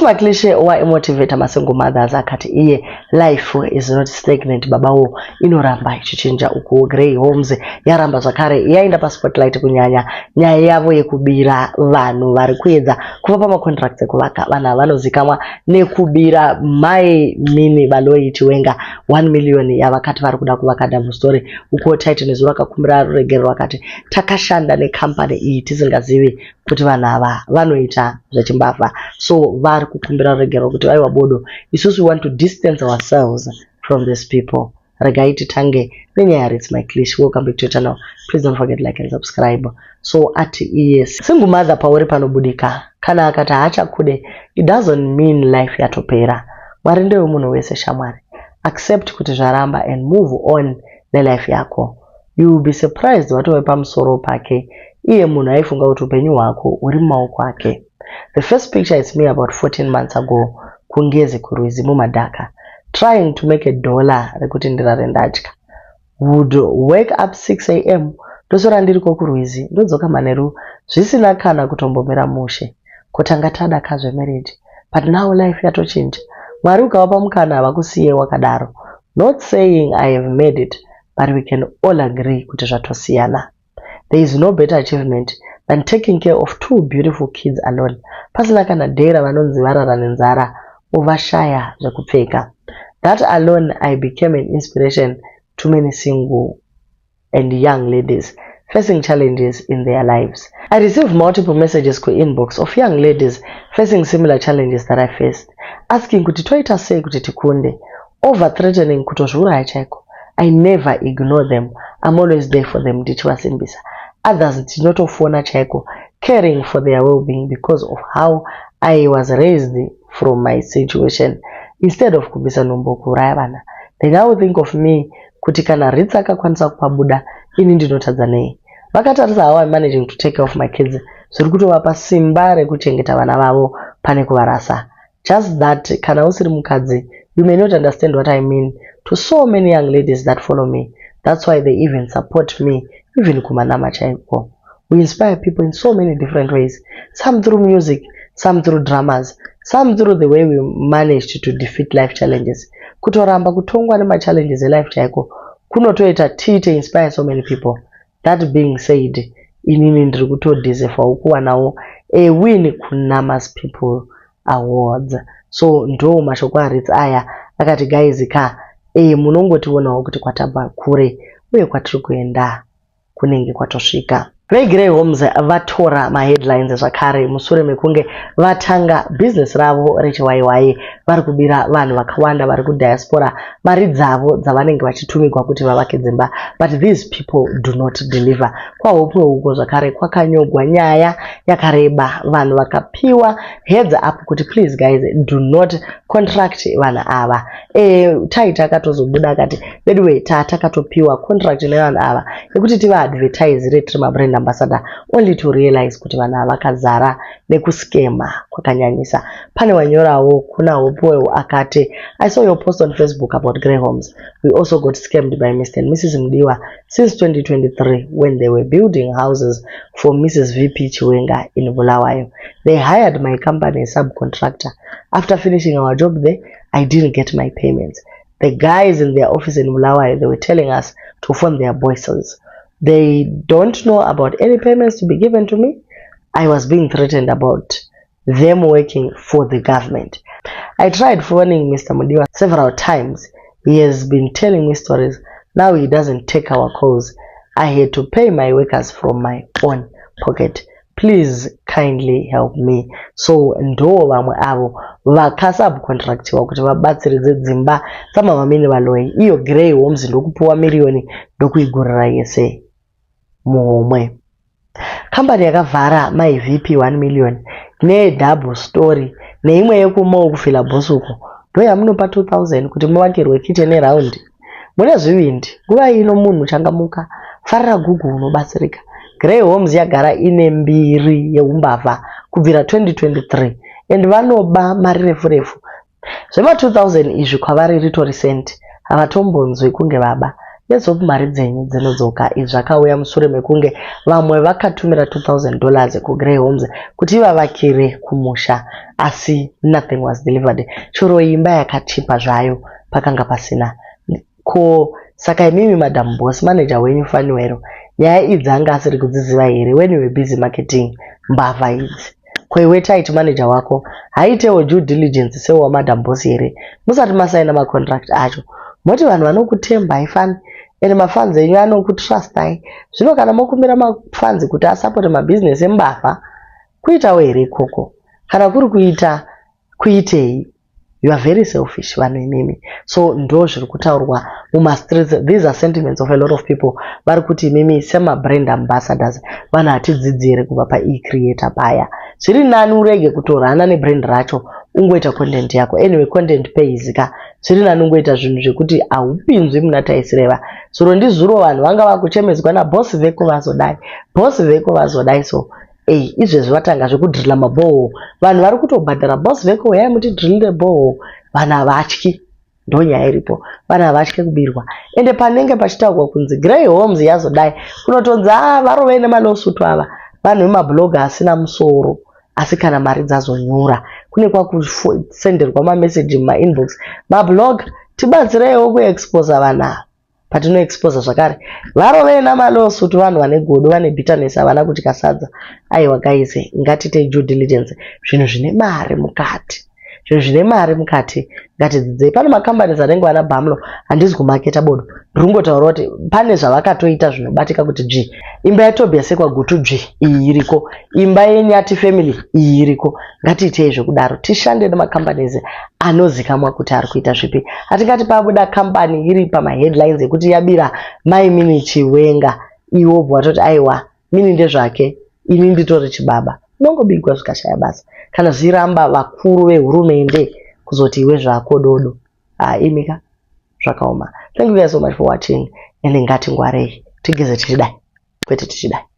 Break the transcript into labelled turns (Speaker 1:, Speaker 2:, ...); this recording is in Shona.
Speaker 1: McLish waimotivata masingle mothers, akati iye life is not stagnant babawo, inoramba ichichinja. Uku Grey Homes yaramba zvakare yaenda paspotlight, kunyanya nyaya yavo yekubira vanhu vari kuedza kuvapa macontracts ekuvaka. Vanhu ava vanozikamwa nekubira Mai Mini Baloyi Chiwenga 1 million yavakati vari kuda kuvaka double story. Ukuwo Tytan nezuro akakumbira ruregerero, akati takashanda nekambani iyi tisingazivi kuti vanhu ava vanoita zvechimbavha, so vari kukumbira ruregerero kuti vaiwa bodo, isusu we want to distance ourselves from these people. Regai titange nenyaya yaRits McLish. Welcome back to your channel. Please don't forget like and subscribe. So ati iye single mother pauri panobudika, kana akati haachakude, it doesn't mean life yatopera. Mwari ndewe munhu wese shamwari. Accept kuti zvaramba and move on nelife yako. You will be surprised watove pamusoro pake, iye munhu aifunga kuti upenyu hwako huri mumaoko ake. The first picture is me about 14 months ago kuNgezi, kurwizi mumadhaka, trying to make a dollar rekuti ndirare ndadya. Would wake up 6 a.m., ndoswera ndiriko kurwizi, ndodzoka manheru zvisina kana kutombomira mushe. Kutanga tada kazvemarriage, but now life yatochinja. Mwari ukavapa mukana havakusiye wakadaro. Not saying I have made it, but we can all agree kuti zvatosiyana. There is no better achievement than taking care of two beautiful kids alone, pasina kana day ravanonzi varara nenzara uvashaya zvekupfeka. That alone, I became an inspiration to many single and young ladies facing challenges in their lives. I received multiple messages kuinbox of young ladies facing similar challenges that I faced, asking kuti toita sei kuti tikunde, over threatening kutozviuraya chaiko. I never ignore them. I'm always there for them, ndichivasimbisa. Others ndinotofona chaiko, caring for their well-being because of how I was raised from my situation. Instead of kubvisa nhumbu, kuuraya vana, they now think of me kuti kana Ritz akakwanisa kupabuda, ini ndinotadza nei? Vakatarisa how I'm managing to take care of my kids, zviri kutovapa simba rekuchengeta vana vavo pane kuvarasa. Just that kana usiri mukadzi, you may not understand what I mean to so many young ladies that follow me. That's why they even support me, even kumanama chaiko. We inspire people in so many different ways, some through music, some through dramas, some through the way we managed to defeat life challenges. Kutoramba kutongwa nemachallenges elife chaiko kunotoita tiite inspire so many people. That being said, inini ndiri kutodeservawo kuwanawo a win kuNamas People Awards. So ndo mashoko aRits aya. Akati guys ka, munongotionawo kuti kwatabva kure uye kwatiri kuenda kunenge kwatosvika. VeGrey Homes vatora maheadlines zvakare mushure mekunge vatanga bhizinesi ravo rechiwaiwai. Vari kubira vanhu vakawanda vari kudiaspora mari dzavo dzavanenge vachitumigwa kuti vavake dzimba, but these people do not deliver. KwaHope uko zvakare kwakanyogwa nyaya yakareba. Vanhu vakapiwa heads up kuti please guys, do not contract vanhu ava. Taita akatozobuda akati anyway, tatakatopiwa contract nevanhu ava yekuti tivaadvertisire tiri mabrand ambassador, only to realize kuti vanhu ava vakazara nekuskema kwakanyanyisa. Pane wanyorawo kuna Hopewell akati, "I saw your post on Facebook about Grey Homes. We also got scammed by Mr and Mrs Mudiwa since 2023 when they were building houses for Mrs VP Chiwenga in Bulawayo. They hired my company as subcontractor. After finishing our job there, I didn't get my payments. The guys in their office in Bulawayo, they were telling us to phone their bosses. They don't know about any payments to be given to me. I was being threatened about them working for the government. I tried phoning Mr. Mudiwa several times. He has been telling me stories. Now he doesn't take our calls. I had to pay my workers from my own pocket. Please kindly help me." So ndo vamwe avo vakasubcontractiwa kuti vabatsiridze dzimba dzamamamini Valoi. Iyo Grey Homes ndokupiwa miriyoni, ndokuigurira yese muhomwe. Kambani yakavhara Mai VP 1 million nedouble story neimwe yekumawo kuFilabusi uko ndoyamunopa 2000 kuti muvakirwe kitchen neround. Mune zvivindi nguva ino. Munhu changamuka, farira Google, unobatsirika. Grey Homes yagara ine mbiri yeumbavha kubvira 2023 and vanoba mari refu refu. Zvema2000 izvi kwavari ritori senti, havatombonzwi kunge vaba. Let's hope mari dzenyu dzinodzoka. Izvi zvakauya mushure mekunge vamwe vakatumira $2000 kuGrey Homes kuti ivavakire kumusha asi nothing was delivered. Chero imba yakachipa zvayo pakanga pasina. Ko saka imimi Madam Boss manager wenyu Fanuero nyaya idzi anga asiri kudziziva here when you were busy marketing mbavha idzi? Ko iwe Tight manager wako haitewo due diligence sewaMadam Boss here musati masaina macontract acho? Moti vanhu vanokutembai fani ende mafans enyu anokutrustai. Zvino kana mokumbira mafans kuti asapote mabhizinesi embavha kuitawo here ikoko? Kana kuri kuita kuitei? You are very selfish vanhu imimi. So ndo zviri kutaurwa mumastreets. These are sentiments of a lot of people vari kuti imimi semabrand ambassadors vanhu hatidzidzi here kubva paecreator paya. Zviri nani urege kutorana nebrand racho ungoita content yako. Anyway, content pays ka. Zviri nani ungoita zvinhu zvekuti haupinzwi muna taisireva. Zuro ndizuro vanhu vanga vakuchemedzwa naboss veko vazodai. Boss veko vazodai so. Ei, izvezvi vatanga zvekudrilla maborehole. Vanhu vari kutobhadhara boss veko uyai mutidrillire borehole. Vanhu havatyi. Ndonyaya iripo. Vanhu havatyi kubirwa. Ende panenge pachitaurwa kunzi Grey Homes yazodai kunotonzi ah varovei nemalawsuit ava. Vanhu vemabloga asina musoro asi kana mari dzazonyura kune kwakusenderwa mameseji mumainbox mablog tibatsireiwo kuexposa vanhu ava patinoexposa zvakare varovei namalawsuit vanhu vane godo vane bitterness havana kudya sadza. Aiwa guys, ngatiitei due diligence. Zvinhu zvine mari mukati. Zvinhu zvine mari mukati ngatidzidzei. Pane macompanies anenge vana Bamlo, handisi kumaketa bodo. Ndiri kungotaura kuti pane zvavakatoita zvinobatika kuti dzvi. Imba yaTobias yekwaGutu dzvi iyi iriko. Imba yeNyati family iyi iriko. Ngatiitei zvekudaro. Tishande nemacompanies anozikamwa kuti ari kuita zvipi. Hatingati pabuda kambani iri pamaheadlines ekuti yabira Mai Mini Chiwenga. Iwe wobva watoti aiwa Mini ndezvake ini nditori chibaba. Unongobigwa zvikashaya basa. Kana zviramba vakuru vehurumende kuzoti iwe zvako dodo. Ah, imika zvakaoma. Thank you guys so much for watching and ngatingwarei tigeze tichidai kwete tichidai.